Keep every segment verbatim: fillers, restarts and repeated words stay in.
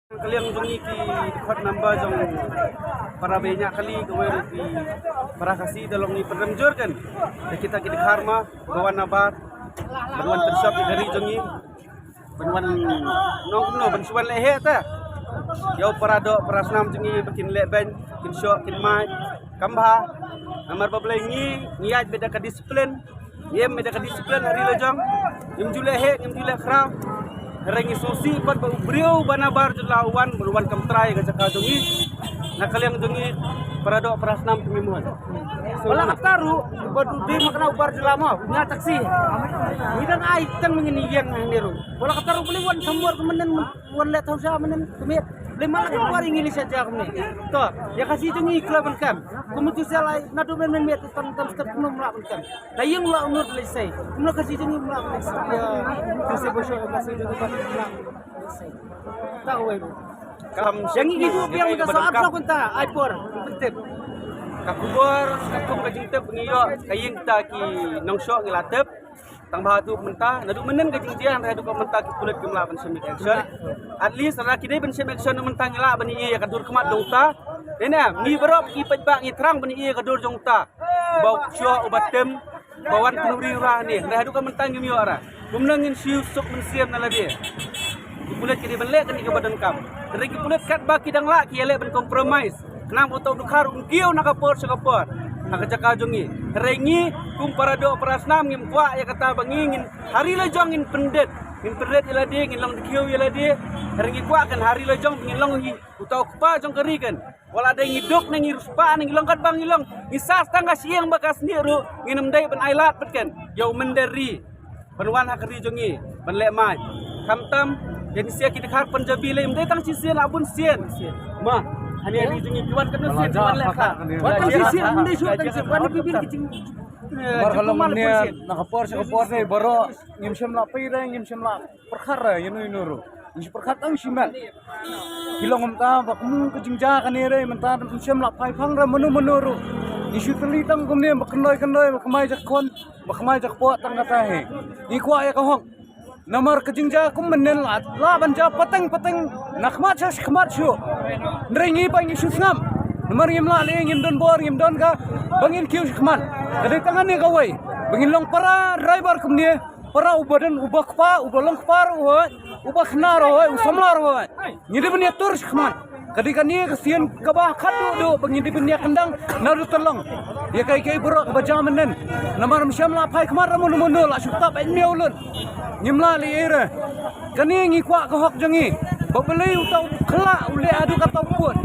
Ka liang jong ngi ki dkhot number jong para baiñia kali kawei ruh ki para Khasi da long ngi pynrem jur kan. Da kita ki dkhar ma ba wan nabar ban wan pynshop ïa ka ri jong ngi. Ban wan nong kumno ban shu wan leh heh ta. Ïa u para doh para snam jong ngi ba kin leh beiñ, kin shoh, kin mai. Kam bha. Namar ba balei ngi ngi ïaid beit da ka disiplin. Ngim beit da ka disiplin ha ri la jong. Ngim ju leh heh, ngim ju leh khraw. Hynrei ngi sngewsih pat ba u briew ba nabar jylla u wan, ba u wan kam trai ka jaka jong ngi. Na ka liang jong ngi para doh para snam jong ngi mo. Wala kata ruh ba u dei ma kane u bar jylla mo, u ñiah taxi. Ngi dang ai tang ma ngi ïeng hangne ruh. Wala kata ruh balei wan tang bor ka mynnin, wan leh thaw sha mynnin ka miet. Balei ma la ka bor ngi leh sha jaka mynnin. To, ïa ka Khasi jong ngi khlem ban kam. Kum tu sha lai naduh mynnin miet tang tang step kumno ma la ban kam. Ka ïing la unur lei sei. Kumno ka Khasi jong ngi ma la lei sei. Ïa, ka Khasi bosho ka Khasi jong ngi ba la lei sei. Ta wei. Kam jong ngi ki du biang ka sa ap sa kunta ai por. Tip. Ka khubor ka kum ka jingtip ngi ïoh ka ïing ta ki nongshong ngi la tip. Tang ba tu mynta naduh mynnin ka jingjia hynrei haduh ka mynta ki pulit kim lah ban shem action. At least lada ki dei ban shem action mynta ngi lah ban ïoh ïa ka dur khmat dong ta. Dei ne ngi baroh ki paidbah ngi thrang ban ïoh ïa ka dur jong ta. Ba u shoh u ba tem ba wan pynuri ura ne. Hynrei haduh ka mynta ngim ïoh ra. Kumno ngin shu suk mynsiem na lade. Ki pulit ki dei ban leh kane kaba donkam. Hynrei ki pulit katba ki dang lah ki ïaleh ban compromise. Khnang ba uta u dkhar un kiew na ka por sha ka por. Ha ka jaka jong ngi. Hynrei ngi kum para doh para snam ngim kwah ïa kata ba ngi ngin ha ri la jong ngin pyndit. Ngin pyndit ïa lade, ngin long dkhiew ïa lade. Hynrei ngi kwah kan ha ri la jong ngin long hi uta u kpa jong ka ri kan. Wat la dei ngi duk ne ngi riewspah ne ngi long katba ngi long, ngi sah tang ka shyieng bad ka snieh ruh ngin ym dei ban ailad pat kan ïa u mynder ri ban wan ha ka ri jong ngi ban leh mai. Khamtam ïa ngi sha ki dkhar Punjabi lei ym dei tang shisien, la bun sien. Ma, hangne ri jong ngi ki wan katno sien, ki wan leh kha. Wan tang shisien, ym dei shuh tang shisien, wan ki bin ki jing, eh, Mar ka long ne na ka por sha ka por ne baroh ngim shym la pyrshah, ngim shym la pyrkhat re ïa no ïa no ruh. Ngi shu pyrkhat tang shimet. Ki long mynta ba kum ka jingjia kane re mynta ngim shym la phai phang re mano mano ruh. Ngi shu tylli tang kumne ba kyndoi kyndoi ba kmai jakhon ba kmai jakpoh tang kata hi. Ngi kwah ïa ka hok. Namar ka jingjia kum mynnin la la ban jia pateng pateng na khmat sha khmat shuh. Hynrei ngi ba ngi shu sngap. Namar ngim lah lei ngim don bor ngim don ka ba ngin kiew sha khmat. Ka dei tang kane kawei ba ngin long para driver kumne. Para uba don uba kpa uba long kpa ruh hoi uba khna ruh hoi u samla ruh hoi. Ngi dei ban ïatur sha khmat. Ka dei kane ka sien kaba khatduh duh ba ngi dei ban ïakhyndang naduh tyllong. Ïa kaei kaei baroh kaba jia mynnin. Namar ym shym la phai khmat ra mano mano la shu tap ïa miaw lut. Ngim lah lei ei re. Kane ngi kwah ka hok jong ngi. Ba balei uta u khla u leh haduh katta u pud.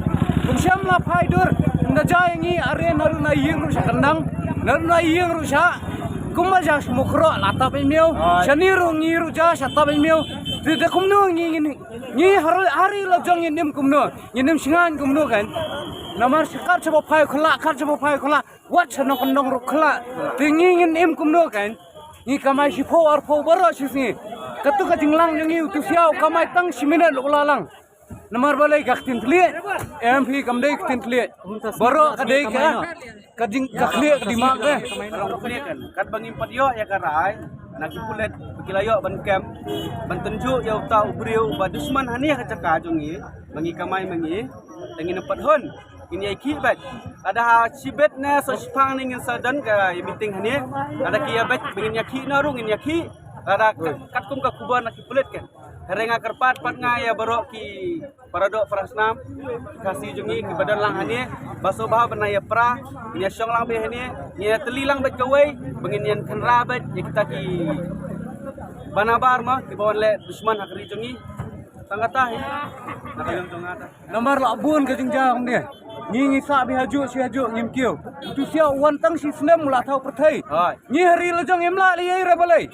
Ym shym la phai dur. Ynda jia ïa ngi are naduh na ïing ruh sha khyndang. Naduh na ïing ruh sha Kumba jia shu mukroh la tap ïa miaw. Shane ruh ngi ruh jia sha tap ïa miaw. Te da kumno ngi ngi ngi har har ri la jong ngin im kumno. Ngin im shngain kumno kan. Namar sha kat shaba phai khla kat shaba phai khla. Wat sha nongkyndong ruh khla. Te ngi ngin im kumno kan. Ngi kamai shiphew arphew baroh shi sngi. Katu ka jinglang jong ngi utu siaw kamai tang shi minit la u la lang. Namar balei ka ktien thylliej. Em phi kam dei ktien thylliej. Baroh ka dei ka ka jing ka khlieh ka dima ka. Katba ngim pat ïoh ïa ka rai na ki pulit ba ki la ïoh ban kem ban tynjuh ïa uta u briew ba dusman hane ha jaka jong ngi ba ngi kamai ma ngi. Te ngin pat hun ngin ïa khih beit. Lada ha shibit ne so shipang ne ngin sa don ka meeting hane. Lada ki ïa beit ba ngin ïa khih na ruh ngin ïa khih. Lada katkum ka khubor na ki pulit kan. Hynrei nga kyrpad pat nga ïa baroh ki para doh para snam Khasi jong ngi kiba don lang hangne ba sngewbha ban ïa pra ngin ïa shong lang beit hangne ngin ïa tylli lang beit kawei ba ngin ïa kynra beit ïa kita kiba nabar ma kiba wan leh dusman ha ka ri jong ngi. Tang kata hi. Na ka liang jong nga ta. Namar la bun ka jingjia hangne. Ngi ngi sah beit hajuh shi hajuh ngim kiew. Utu siaw u wan tang shi snem u la thaw pyrthei. Ngi ha ri la jong ngim lah lei ei re balei.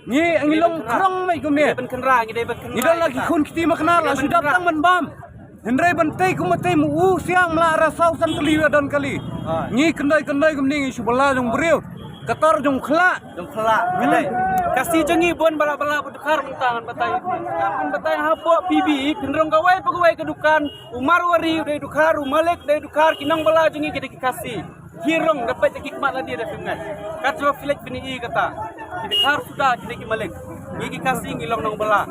Ngi ngi long khrong mei kumne. Ngi dei ban kynra ngi dei ban kynra. Ngi dei la ki khun kti makna la shu dap tang ban bam. Hynrei ban tei kum tei mu u siang mla ra saw san tylli wa don kali. Ngi kyndai kyndai kumne ngi shu bala jong briew. Katar jong khla. Jong khla. Ka dei. Khasi jong ngi bun bala bala ba dkhar mynta ngan batai. Ngan batai hapoh P B pynrong kawei pa kawei ka dukan. U marwari u dei dkhar u malik dei dkhar ki nongbala jong ngi ki dei ki Khasi. Ki rong da peit ki khmat lade da pyngai. Kat jong Felix bini i kata. Ki dkhar suda ki dei ki malik. Ngi ki Khasi ngi long nongbala.